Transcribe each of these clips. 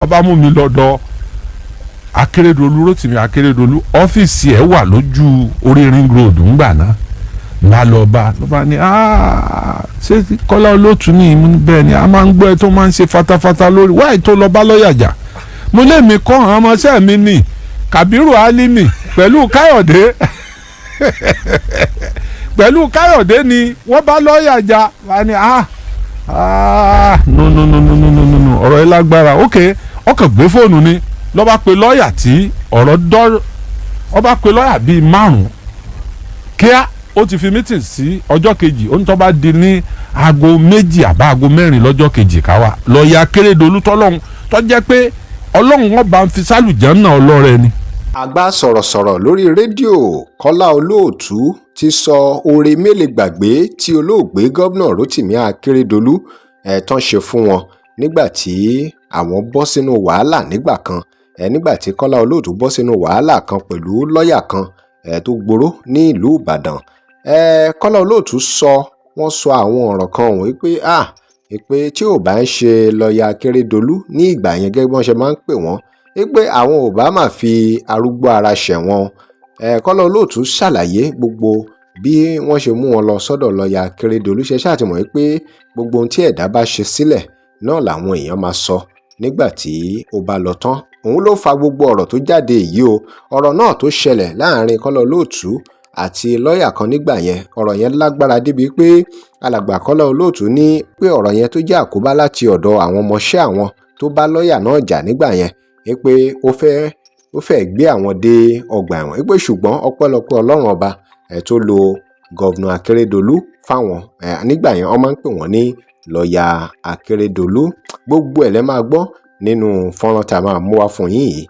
Ọba mú mi lọ́dọ̀ Akérédolú, Rótìmí Akérédolú. Ọ́fíìsì ẹ̀ wà lójú orí Ring Road ńgbà náà. Bá lọ bá ló bá ní, "Ṣé Kọ́lá Olóòtú ní ìmú?" Bẹ́ẹ̀ ni, a máa ń gbọ́ ẹ tó máa ń ṣe fatafata lórí wáyé tó lọ bá lọ́ọ̀yà jà. Mo lé mi kọ́ àwọn ọmọọṣẹ́ mi ní Kàbírù Álímì pẹ̀lú Káyọ̀dé, pẹ̀lú Káyọ̀dé ni wọ́n bá lọ́ọ̀yà jà. Wá ní, "Ah ah, no, no, no, no, no, no, no, ọ̀rọ̀ yìí lágbára." Ok, ọkàn gbé fóònù ni ló bá pe lọ́ọ̀yà tí ọ̀rọ̀ dọ́. Ó bá pe lọ́ọ̀yà bíi márùn-ún kíá. Ó ti fi meeting sí ọjọ́ kejì. Ó ní tó bá di ní aago 2 àbá aago 4 lọ́jọ́ kejì, ká wá lọ́ọ̀yà Akérédolú tọ́lọ́hún tó jẹ́ pé Ọlọ́run wọn bá ń fi sálùjẹ́ náà ọlọ́rẹ ni. Àgbà sọ̀rọ̀sọ̀rọ̀ lórí rédíò Kọ́lá Olóòtú ti sọ oore mélèé gbàgbé tí olóògbé Gómìnà Rotimi Akeredolu tán ṣe fún wọn nígbà tí àwọn bọ́ sínú wàhálà nígbà kan, nígbà tí Kọ́lá Olóòtú bọ́ sínú wàhálà kan pẹ̀lú lọ́ọ̀yà kan tó gbowó ní ìlú Ìbàdàn. Kọ́lá Olóòtú sọ, wọ́n sọ àwọn ọ̀rọ̀ kan wọ̀nyí pé ah, pé tí ò bá ń ṣe lọ́ọ̀yà Akeredolu ní ìgbà yẹn, gẹ́gẹ́ bí wọ́n ṣe máa ń pè wọ́n, wípé àwọn ò bá má fi arúgbó ara ṣẹ̀wọ̀n. Kọ́lá Olóòtú ṣàlàyé gbogbo bí wọ́n ṣe mú wọn lọ sọ́dọ̀ lọ́ọ̀yà Akeredolu. Ṣe ṣáà ti mọ̀ pé gbogbo ohun tí ẹ̀dá bá ṣe sílẹ̀ náà làwọn èèyàn máa sọ nígbà tí ó bá lọ tán. Òun ló fa gbogbo ọ̀rọ̀ tó jáde yìí o. Ọ̀rọ̀ náà tó ṣẹlẹ̀ láàrin Kọ́lá Olóòtú àti lọ́ọ̀yà kan nígbà yẹn, ọ̀rọ̀ yẹn lágbára débi pé alàgbà Kọ́lá Olóòtú ní pé ọ̀rọ̀ yẹn tó jẹ́ àkóbá láti ọ̀dọ̀ àwọn ọmọọṣẹ́ àwọn tó bá lọ́ọ̀yà náà jà nígbà yẹn, pé ó fẹ́ gbé àwọn dé ọgbà ẹ̀wọ̀n, pé ṣùgbọ́n ọpẹ́lọpẹ́ Ọlọ́run Ọba ẹ̀ tó lo Governor Akérédolú fáwọn nígbà yẹn. Wọ́n máa ń pè wọ́n ní lọ́ọ̀yà Akérédolú. Gbogbo ẹ̀ lẹ́ máa gbọ́ nínú fọ́nrán tá a máa mú wá fún yín yìí.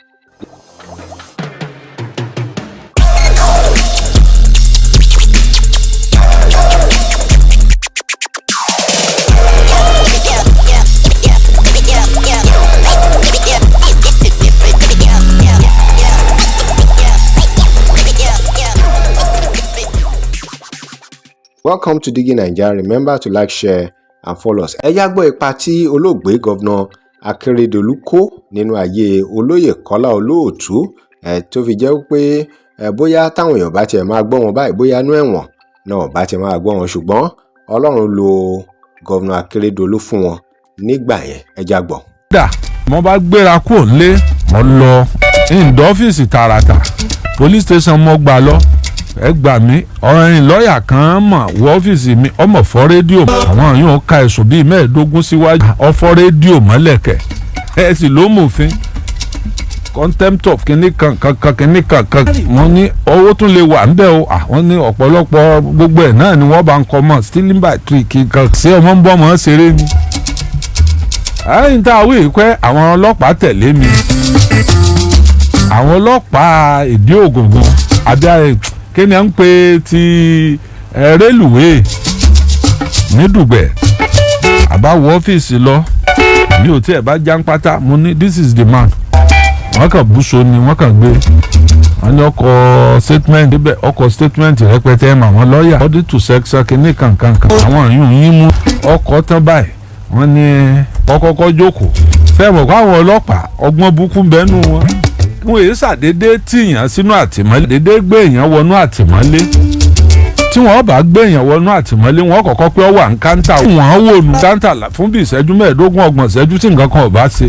Welcome to Digi Naija. Remember to like, share and follow us. Ẹ yá gbọ́ ipa tí olóògbé Governor Akérédolú kó nínú ayé olóyè Kọ́lá Olóòtú ẹ̀ tó fi jẹ́ pé ẹ̀ bóyá táwọn èèyàn bá tiẹ̀ máa gbọ́ wọn báyìí, bóyá inú ẹ̀wọ̀n náà bá ti máa gbọ́ wọn, ṣùgbọ́n Ọlọ́run lo Governor Akérédolú fún wọn nígbà yẹn. Ẹ já gbọ́. Dà mo bá gbéra kúrò nílé, mo lọ ìǹdọ́ ọ́fíìsì tààràtà, police station mo gbà lọ. Ẹ gbà mí, ọ̀rìn lọ́ọ̀yà kan mọ̀ wọ ọ́fíìsì mi, ọmọ fọ́ rédíò. Àwọn yóò ka ẹ̀sùn bíi 15 síwájú, ọfọ́ rédíò mọ́lẹ̀kẹ̀, ẹ sì ló mòfin contempt of kìíní kan kan kìíní kan kan. Wọ́n ní owó tún lè wà ńbẹ̀ o. Àwọn ní ọ̀pọ̀lọpọ̀ gbogbo ẹ̀ náà ni wọ́n bá ń kọ́ mọ̀ stealing by trick kan. Ṣé ọmọ ń bọ́ ọmọ ṣeré ni? Ẹ̀yìn tá a wí pé àwọn ọlọ́pàá tẹ̀lé mi, àwọn ọlọ́pàá ìdí ògùngùn àbí kí ni à ń pè ti rélùwéè ní Dùgbẹ̀. Àbáwọ̀ ọ́fíìsì lọ, mi ò tiẹ̀ bá jáńpátá. Mo ní, "This is the man." Wọ́n kàn búṣọ ni, wọ́n kàn gbé wọ́n ní ọkọ̀ statement débẹ̀, ọkọ̀ statement rẹpẹtẹ mà wọ́n lọ́ọ̀yà body to sex kìíní kankankan. Àwọn yìí yín mú ọkọ̀ tán báyìí, wọ́n ní ọkọ̀kọ́ jókòó. Fẹ́ẹ̀ mọ̀ kó àwọn ọlọ́pàá ọgbọ́n burúkú bẹ́nu wọn, wọn èyí ṣàdédé tìyàn sínú àtìmọ́lé, dédé gbé èèyàn wọnú àtìmọ́lé. Tí wọ́n bá gbé èèyàn wọnú àtìmọ́lé, wọ́n kọ́kọ́ pé ó wà ní káńtà, wọ́n wò nù káńtà fún bí ìṣẹ́jú 15, 30 ìṣẹ́jú. Tí nǹkan kan ò bá ṣe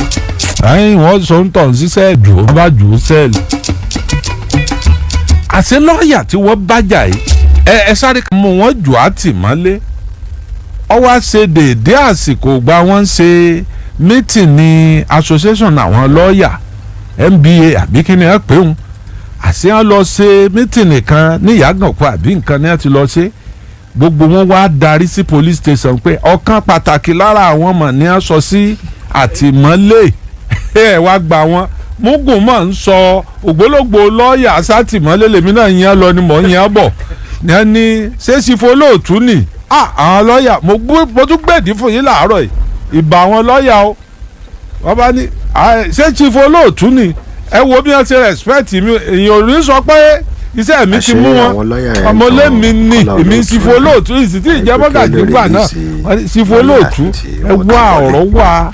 ẹ̀yìn, wọ́n sọ ń tọ̀ sí sẹ́ẹ̀lì, wọ́n bá jù ú sẹ́ẹ̀lì. Àṣé lọ́ọ̀yà tí wọ́n bá jà yìí, ẹ sáré mú wọn jù àtìmọ́lé. Ó wá ṣe déédéé àsìkò gba wọ́n ń ṣe meeting ní association àwọn lọ́ọ̀yà, NBA àbí kí ni ẹ pé òun. Àṣé wọn lọ ṣe meeting kan ní Ìyàgànkù àbí nǹkan ni ẹ ti lọ ṣe. Gbogbo wọn wá darí sí police station pé ọ̀kan pàtàkì lára àwọn mọ̀ ní ẹ sọ sí àtìmọ́lé. Ẹ wá gbà wọn mugun mọ̀ ń sọ ògbólógbò lọ́ọ̀yà sátìmọ́lé. Lèmi náà yẹn lọ ni mò ń yẹn bọ̀ ní ẹ ní ṣé olóòtú ni àwọn lọ́ọ̀yà. Mo tún gbèdí fún yín láàárọ̀ yìí, ìbà àwọn lọ́ọ̀yà o. Wọ́n bá ní, ṣé Chief Olóòtú ni? Ẹ wo bí wọ́n ṣe respect mi. Èèyàn ò ní sọ pé iṣẹ́ mi ti mú wọn ọmọlé mi ni. Èmi Chief Olóòtú ìsì tí ìjẹ́ mọ́gàjì gbà náà. Chief Olóòtú, ẹ wá ọ̀rọ̀ wá.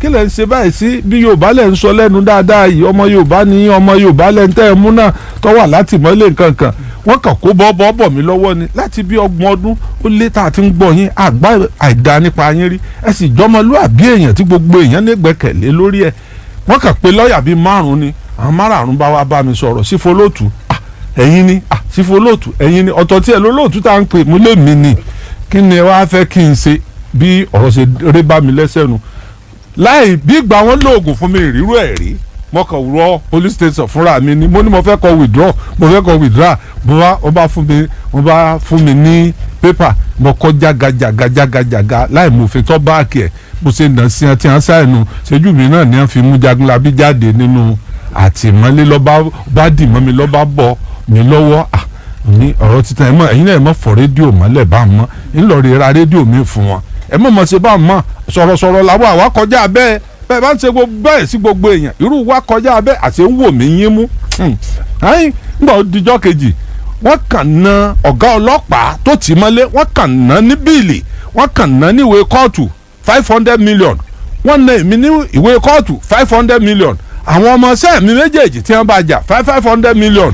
Kí lẹ̀ ń ṣe báyìí sí? Bí Yorùbá lẹ̀ ń sọ lẹ́nu dáadáa yìí, ọmọ Yorùbá ni, ọmọ Yorùbá lẹ̀ ń tẹ́ ẹ mú náà tó wà látìmọ́lé nǹkan kan. Wọ́n kàn kó bọ́ọ̀bọ́ bọ̀ mí lọ́wọ́ ni. Láti bí 30 ọdún ó lé tá a ti ń gbọ́ yín, àgbá àìdá nípa yín rí. Ẹ sì jọmọlúàbí èèyàn tí gbogbo èèyàn ní gbẹ́kẹ̀lé lórí ẹ̀. Wọ́n kàn pé lọ́ọ̀yà bíi 5 ni. Àwọn márààrún bá wá bá mi sọ̀rọ̀. Sífolóòtú, ẹ̀yin ni sífolóòtú, ẹ̀yin ni ọ̀tọ̀ tí ẹ̀ lólóòtú tá à ń pè mú lé mi ni. Kí ni ẹ wá fẹ́ kí n ṣe? Bí ọ̀rọ̀ ṣe rí bá mi lẹ́sẹ̀ nu, láì bí ìgbà wọn lóògùn fún mi, ìrírú ẹ̀ rí. Mo kàn wọ police station fúnra mi ni. Mo ní mo fẹ́ kọ withdraw, mo fẹ́ kọ withdraw. Mo bá wọ́n bá fún mi, wọ́n bá fún mi ní pépà. Mo kọ jagajaga láì mo fi tọ́ báàkì ẹ̀. Mo ṣe nà sí àti àṣà ẹnu ṣẹ́jú mi náà ni wọ́n fi mú Jagunlabi jáde nínú àtìmọ́lé. Lọ́ba bá dì mọ́ mi, lọ́ba bọ̀ mí lọ́wọ́. Ní ọ̀rọ̀ títan ẹ̀ mọ́, ẹ̀yin náà ẹ̀ mọ́ fọ́ rédíò mọ́lẹ̀ bá mọ́ ńlọrọ̀ ra rédíò mi fún wọn. Ẹ̀ mọ́ mọ́ ṣe bá mọ́ sọ̀rọ̀sọ̀rọ̀ làwọn àwa kọjá bẹ́ẹ̀ bẹ́ẹ̀ bá ń ṣe gbogbo bẹ́ẹ̀ sí gbogbo èèyàn. Irú wa kọjá bẹ́ẹ̀ àti ń wò mí yín mú. Nígbà ó dijọ́ kejì, wọ́n kàn ná ọ̀gá ọlọ́pàá tó tì mọ́lé, wọ́n kàn ná ní bíìlì, wọ́n kàn ná ní ìwé kóòtù 500 million. Wọ́n ná èmi ní ìwé kóòtù 500 million. Àwọn ọmọọṣẹ́ mi méjèèjì tí wọ́n bá jà, 500 million.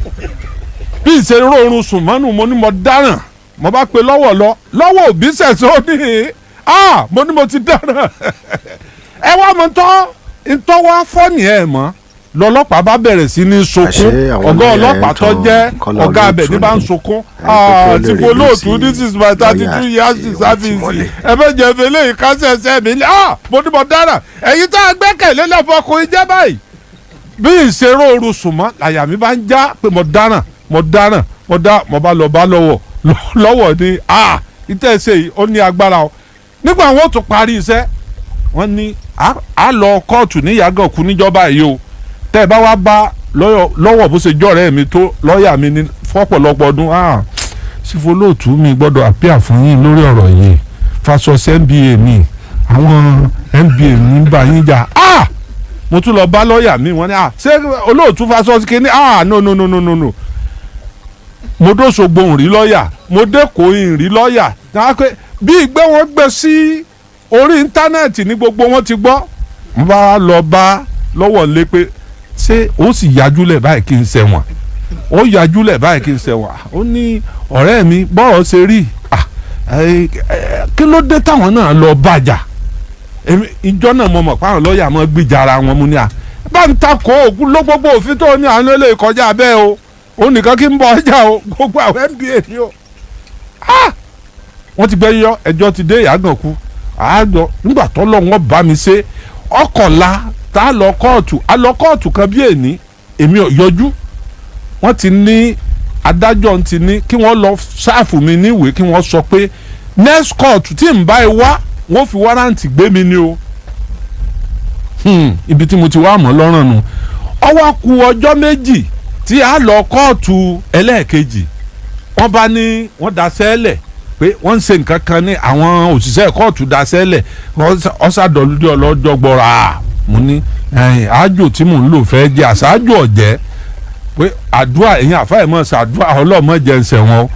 Bí ìṣe rọrùn sùn mọ́nù, mo ní mo dáràn. Mo bá pe lọ́wọ́ lọ lọ́wọ́ òbí sẹ̀sọ́, ó ní mo ní mo ti dáràn. Ẹ wá mọ tọ́ ntọ́ wá fọ́ọ̀nì ẹ̀ mọ́. Lọ́lọ́pàá bá bẹ̀rẹ̀ sí ní sunkún. Ọ̀gá ọlọ́pàá tó jẹ́ ọ̀gá abẹ ní bá ń sunkún. Tí mo lóòtú, this is my 32 years in service, ẹ bẹ jẹ́ fẹlẹ́ yìí kásẹ̀ ẹsẹ̀ mi. Mo ní mo dáràn. Ẹ̀yin tá a gbẹ́kẹ̀lé lọ́fọkùnrin jẹ́ báyìí. Bí ìṣeré ooru sùn mọ́, làyà mi bá ń já pé mo dáràn, mo dáràn, mo dá. Mo bá lọ bá lọ́wọ́ lọ́wọ́ ni ìtẹ́ ẹsẹ̀ yìí ó ní agbára o. Nígbà wọn ó tún parí iṣẹ́, wọ́n ní a lọ kóòtù ní Ìyàgànkù níjọba yìí o. Tẹ́ ẹ bá wá bá lọ́wọ́ bó ṣe jọ́rẹ́ mi tó, lọ́ọ̀yà mi ní fọ́pọ̀lọpọ̀ ọdún, sífolóòtú mi gbọ́dọ̀ àpíà fún yín lórí ọ̀rọ̀ yìí. Fasọsẹ NBA ni àwọn NBA ní bá yín jà. Mo tún lọ bá lọ́ọ̀yà mi, wọ́n ní ṣé olóòtú fasọsẹ kínní? No, no, no, no, no, no. Mo dóṣogbo ń rí lọ́ọ̀yà, mo dẹ́kọ̀ọ́ ń rí lọ́ọ̀yà. Bí ìgbẹ́ wọn gbé sí orí íńtánẹ́ẹ̀tì ní gbogbo wọn ti gbọ́. Mo bá lọ bá lọ́wọ́ lé pé ṣé ó sì yájúlẹ̀ báyìí kí n ṣẹ̀wọ̀n? Ó yájúlẹ̀ báyìí kí n ṣẹ̀wọ̀n. Ó ní ọ̀rẹ́ mi, bọ́rọ̀ ṣe rí, kí ló dé táwọn náà lọ bàjà? Ìjọ náà mo mọ̀ pé àwọn lọ́ọ̀yà mọ́ gbìjà ara wọn. Mu ní à bá ń takò òkú ló gbogbo òfin tó ní àwọn eléyìí kọjá bẹ́ẹ̀ o. Ó nìkan kí n bọ ọjà o, gbogbo àwọn NBA ni o. Wọ́n ti gbẹ́ yọ ẹjọ́ ti dé Ìyàgànkù àádọ́. Nígbà tó lọ, wọ́n bá mi ṣe ọkọ̀la tá a lọ kóòtù. A lọ kóòtù kan bí èní, èmi ò yọjú. Wọ́n ti ní adájọ́ ti ní kí wọ́n lọ sáàfù mi níwèé, kí wọ́n sọ pé next court tí n bá ẹ wá, wọ́n fi warrant gbé mi ní o. Ibi tí mo ti wá mọ́ lọ́rùn nu. Ó wá kù ọjọ́ 2 tí a lọ kóòtù ẹlẹ́ẹ̀kejì, wọ́n bá ní wọ́n da sẹ́lẹ̀ pé wọ́n ń ṣe nǹkan kan ní àwọn òṣìṣẹ́ kóòtù da sẹ́lẹ̀. Ọ̀sàdọ̀lùdí ọlọ́jọ́ gbọ́ra. Mo ní àjò tí mò ń lò fẹ́ jẹ́ àṣáájú ọ̀jẹ́ pé àdúrà ẹ̀yin àfáà mọ̀ ṣàdúrà, ọlọ́mọ jẹ́ ń ṣẹ̀wọ̀n o.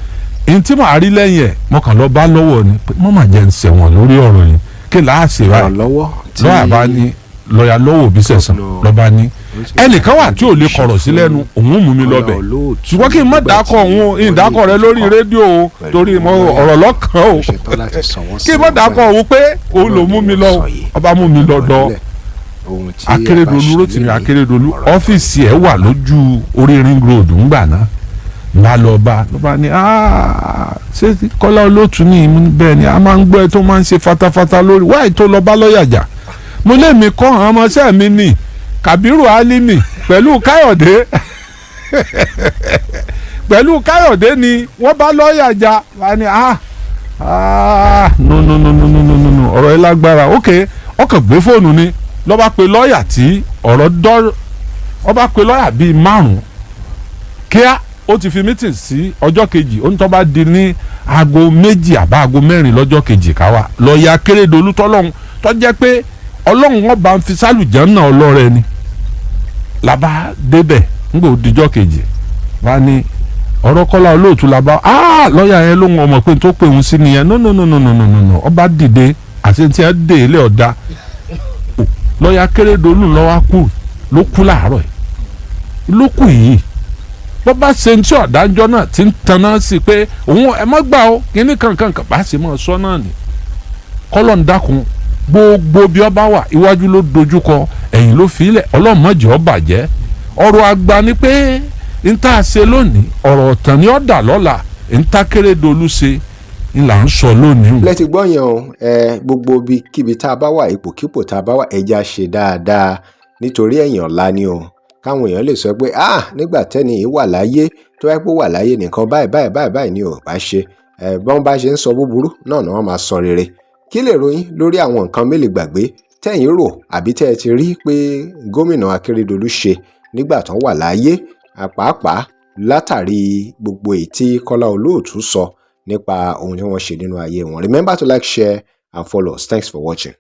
Èyí tí màá rí lẹ́yìn ẹ̀, mo kàn lọ bá lọ́wọ́ ni pé mo mà jẹ́ ń ṣẹ̀wọ̀n lórí ọ̀rọ̀ yìí, kí làá ṣe báyìí? Lọ́yà bá ní lọ́yà lọ́wọ́ òbí sẹ̀sán lọ́ba ní ẹnìkan wà tí ò lè kọ̀rọ̀ sí lẹ́nu, òun mú mi lọ́bẹ̀. Ṣùgbọ́n kí n má dákọ̀ òun, ìdákọ̀ rẹ lórí rédíò o, torí ọ̀rọ̀ lọ́kàn o. Kí n má dákọ̀ òun pé òun ló mú mi lọ. Ọba mú mi lọ́dọ̀ Akérédolú, Rótìmí Akérédolú. Ọ́fíìsì ẹ̀ wà lójú orí Ring Road ńgbà náà. Bá lọ bá ló bá ní, ṣé Kọ́lá Olóòtú ní? Bẹ́ẹ̀ ni, a máa ń gbọ́ ẹ tó máa ń ṣe fatafata lórí wáyé tó lọ bá lọ́ọ̀yà jà. Mo lé mi kọ́ àwọn ọmọọṣẹ́ mi ní Kabiru Alimi pẹ̀lú Káyọ̀dé, pẹ̀lú Káyọ̀dé ni wọ́n bá lọ́ọ̀yà jà. Wá ní no, no, no, no, no, no, no, ọ̀rọ̀ yìí lágbára. Ok, ọkàn gbé fóònù ni ló bá pe lọ́ọ̀yà tí ọ̀rọ̀ dọ́. Ó bá pe lọ́ọ̀yà bíi márùn-ún kíá. Ó ti fi meeting sí ọjọ́ kejì. Ó ní tó bá di ní aago 2 àbá aago 4 lọ́jọ́ kejì, káwa lọ́ọ̀yà Akérédolú tọ́lọ́hún tó jẹ́ pé Ọlọ́run wọn bá ń fi sálùjẹ́ náà ọlọ́rẹ́ ni. Làbá débẹ̀ ńgbò dijọ́ kejì, wá ní ọ̀rọ̀ Kọ́lá Olóòtú làbá. Lọ́ọ̀yà yẹn ló ń ọmọ pé tó pè òun sí nìyẹn. No, no, no, no, no, no, no. Ọba dìde àti tí ẹ dé ilé ọ̀dà. Lọ́ọ̀yà Kérédolú lọ́wọ́ kú, ló kú láàárọ̀ yìí, ló kù yìí. Bó bá ṣe ń tí ọ̀dájọ́ náà ti ń tanná sí pé òun ẹ má gbà ó, kíní kankan kan bá ṣe máa sọ náà ni. Kọ́lọ̀ ń dákun, gbogbo bí ọba wà, iwájú ló dojúkọ, ẹ̀yìn ló fi ilẹ̀, ọlọ́mọdé ó bàjẹ́. Ọ̀rọ̀ àgbà ni pé n tá a ṣe lónìí, ọ̀rọ̀ ọ̀tàn ni ó dà lọ́la. N tá Kérédolú ṣe n là ń sọ lónìí o. Lẹ́tí gbọ́ yẹn o. Ẹ gbogbo ibi kíbi tá a bá wà, ipòkípò tá a bá wà, ẹ jẹ́ á ṣe dáadáa nítorí ẹ̀yìn ọ̀la ni o, káwọn èèyàn lè sọ pé, "Ah, nígbà tẹ́ni yìí wà láyé, tó wáyé pé ó wà láyé nìkan, báyìí báyìí báyìí báyìí ni ò bá ṣe." Ẹ bọ́n bá ṣe ń sọ búburú náà ni wọ́n máa sọ rere. Kí lè ròyìn lórí àwọn nǹkan mélòó gbàgbé tẹ́yìn rò àbí tẹ́ ẹ ti rí pé gómìnà Akérédolú ṣe nígbà tán wà láyé, pàápàá látàrí gbogbo èyí tí Kọ́lá Olóòtú sọ nípa ohun tí wọ́n ṣe nínú ayé wọn? Remember to like, share and follow us. Thanks for watching.